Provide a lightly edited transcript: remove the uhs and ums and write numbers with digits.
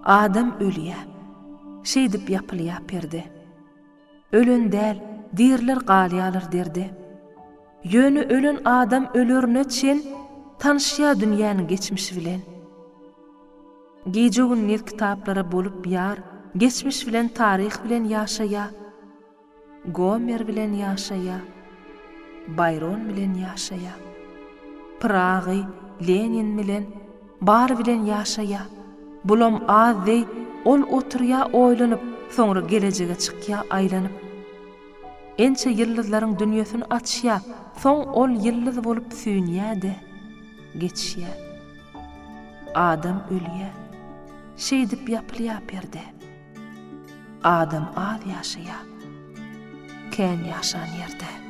Adam ölýä. Şeýdip ýapylýa perde. Ölen däl, diriler galýalar derde. Ýöne ölen adam ölerine çen tanyşýa dünýäniň geçmişi bilen. Gije-gündiz kitaplara bolup ýar, geçmiş bilen taryh bilen ýaşaýa. Gomer bilen ýaşaýa, Baýron bilen ýaşaýa. Pyragy, Lenin bilen, bary bilen ýaşaýa. Bulam az deý, ol oturýa oýlanyp, soňra gelejege çykýa aýlanyp. Ençe ýyldyzlaryň dünýesini açýa, soň ol ýyldyz bolup süýnýä-de, geçýä. Adam ölýä. Şeýdip ýapylýa perde. Adam az ýaşaýar, kän ýaşan ýerde.